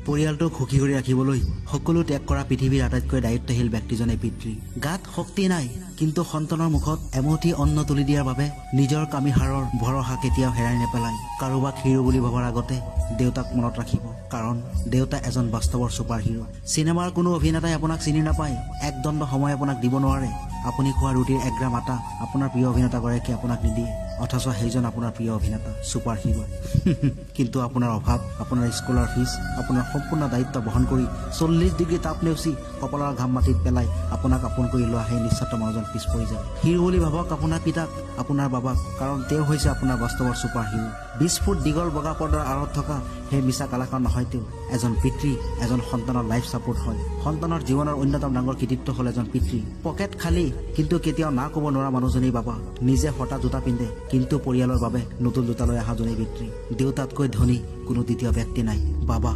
পৰিয়ালটোক সুখী কৰি ৰাখিবলৈ সকলো ত্যাগ কৰা পৃথিৱীৰ আটাইতকৈ দায়িত্বশীল ব্যক্তিজনে পিতৃ। গাত শক্তি নাই, কিন্তু সন্তানৰ মুখত এমুঠি অন্ন তুলি দিয়াৰ বাবে নিজৰ কামিহাড়ৰ ভৰসা কেতিয়াও হেৰাই নেপেলায়। কাৰোবাক হিৰো বুলি ভবাৰ আগতে দেউতাক মনত ৰাখিব, কাৰণ দেউতা এজন বাস্তৱৰ ছুপাৰ হিৰো। চিনেমাৰ কোনো অভিনেতাই আপোনাক চিনি নাপায়, একদণ্ড সময় আপোনাক দিব নোৱাৰে। আপুনি খোৱা ৰুটিৰ 1 গ্ৰাম আটা আপোনাৰ প্ৰিয় অভিনেতাগৰাকীয়ে আপোনাক নিদিয়ে, অথচ সেইজন আপোনাৰ প্ৰিয় অভিনেতা, ছুপাৰ হিৰো। কিন্তু আপোনাৰ অভাৱ, আপোনাৰ স্কুলৰ ফিজ, আপোনাৰ সম্পূৰ্ণ দায়িত্ব বহন কৰি 40 ডিগ্ৰী তাপ নেওচি কপালৰ ঘাম মাটিত পেলাই আপোনাক আপোন কৰি লোৱা সেই নিস্বাৰ্থ মানুহজন পিছ পৰি যাব। হিৰো বুলি ভাবক আপোনাৰ পিতাক, আপোনাৰ বাবাক, কাৰণ তেওঁ হৈছে আপোনাৰ বাস্তৱৰ ছুপাৰ হিৰো। 20 ফুট দীঘল বগা পৰ্দাৰ আঁৰত থকা সেই মিছা কালাকাৰ নহয় তেওঁ। এজন পিতৃ এজন সন্তানৰ লাইফ ছাপোৰ্ট হয়। সন্তানৰ জীৱনৰ অন্যতম ডাঙৰ কৃতিত্ব হ'ল এজন পিতৃ। পকেট খালী, কিন্তু কেতিয়াও না ক'ব নোৱাৰা মানুহজনেই বাবা। নিজে ফটা জোতা পিন্ধে, কিন্তু পৰিয়ালৰ বাবে নতুন জোতা লৈ অহাজনেই পিতৃ। দেউতাতকৈ ধনী কোনো দ্বিতীয় ব্যক্তি নাই, বাবা।